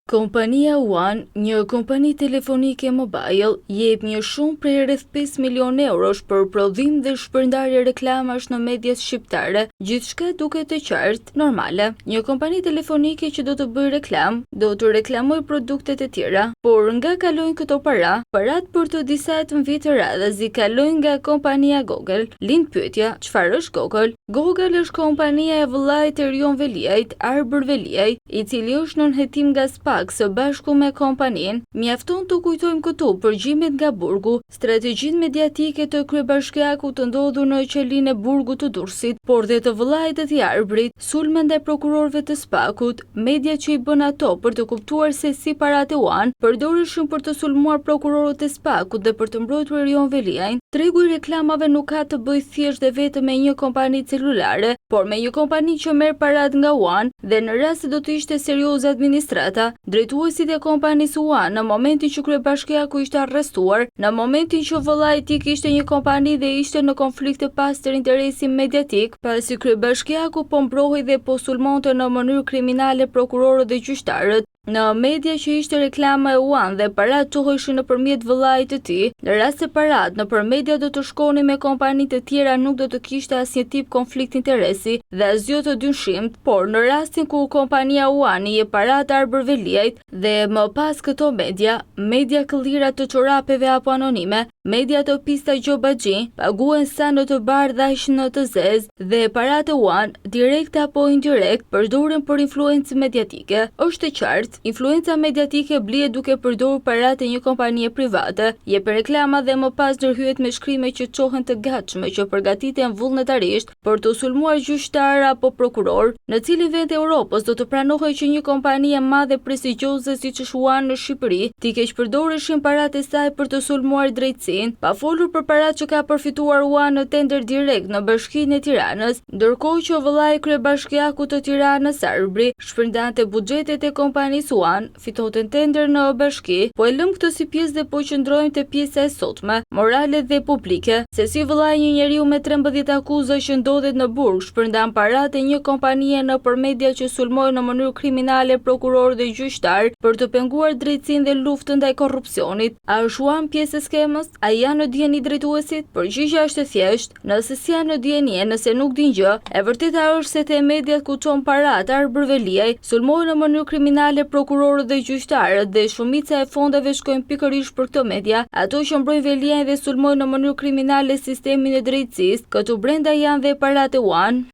Kompania One, një kompani telefonike mobile, jep një shumë prej rreth 5 milionë eurosh për prodhim dhe shpërndarje reklamash në mediat shqiptare. Gjithçka duket e qartë, normale. Një kompani telefonike që do të bëjë reklamë, do të reklamojë produktet e tjera. Por nga kalojnë këto para? Paratë për të disatën vit radhazi kalojnë nga kompania Google. Lind pyetja, çfarë është Google? Google është kompania e vëllait të Erion Veliajt, Arbër Veliaj, i cili është nën hetim nga SPAK së bashku me kompaninë. Mjafton të kujtojmë këtu përgjimet nga burgu, strategjinë mediatike të kryebashkiakut të ndodhur në qelinë e burgut të Durrësit, por dhe të vëllait të tij Arbrit, sulme ndaj prokurorëve të SPAK-ut, media që i bënë ato për të kuptuar se si paratë e One përdoreshin për të sulmuar prokurorët e SPAK-ut dhe për të mbrojtur Erion Veliajn. Tregu i reklamave nuk ka të bëjë thjesht dhe vetëm me një kompani celulare, por me një kompani që merr paratë nga One dhe në rast se do të ishte serioze administrata, drejtuesit e kompanisë One në momentin që kryebashkiaku ishte arrestuar, në momentin që vëllai i tij kishte një kompani dhe ishte në konflikt të pastër interesi mediatik, pasi kryebashkiaku po mbrohej dhe po sulmonte në mënyrë kriminale prokurorët dhe gjyqtarët, në media që ishte reklama e One dhe paratë çoheshin nëpërmjet vëllait të tij, në rast se paratë nëpër media do të shkonin me kompani të tjera nuk do të kishte asnjë tip konflikt interesi dhe asgjë të dyshimtë, por në rastin kur kompania One i jep paratë Arbër Veliajt dhe më pas këto media, media këllira të çorapeve apo anonime, media të pista gjobaxhinj, paguhen sa në të bardhë aq në të zezë dhe paratë e One, direkt apo indirekt, përdoren për influencë mediatike. Është e qartë, influenca mediatike blihet duke përdorur paratë e një kompanie private, jepen reklama dhe më pas ndërhyhet me shkrime që çohen të gatshme që përgatiten vullnetarisht për të sulmuar gjyqtarë apo prokurorë. Në cilin vend të Europës do të pranohej që një kompani e madhe prestigjioze siç është One në Shqipëri, t'i keqpërdoreshin paratë e saj për të sulmuar drejtësinë, pa folur për paratë që ka përfituar One në tender direkt në Bashkinë e Tiranës, ndërkohë që vëllai i kryebashkiakut të Tiranës, Arbri, shpërndante buxhetet e kompanisë One, fitonte tender në bashki, po e lëmë këtë si pjesë dhe po qëndrojmë te pjesa e sotme, morale dhe publike, se si vëllai i një njeriu me 13 akuza që ndodhet në burg shpërndan paratë e një kompanie nëpër media që sulmojnë në mënyrë kriminale prokurorë dhe gjyqtarë për të penguar drejtësinë dhe luftën ndaj korrupsionit. A është One pjesë e skemës? A janë në dijeni drejtuesit? Përgjigja është e thjeshtë. Nëse s'janë në dijeni e nëse nuk dinë gjë, e vërteta është se te mediat ku çon paratë Arbër Veliaj, sulmojnë në mënyrë kriminale prokurorët dhe gjyqtarët dhe shumica e fondeve shkojnë pikërisht për këto media, ato që mbrojnë Veliajn dhe sulmojnë në mënyrë kriminale sistemin e drejtësisë, këtu brenda janë dhe paratë e One.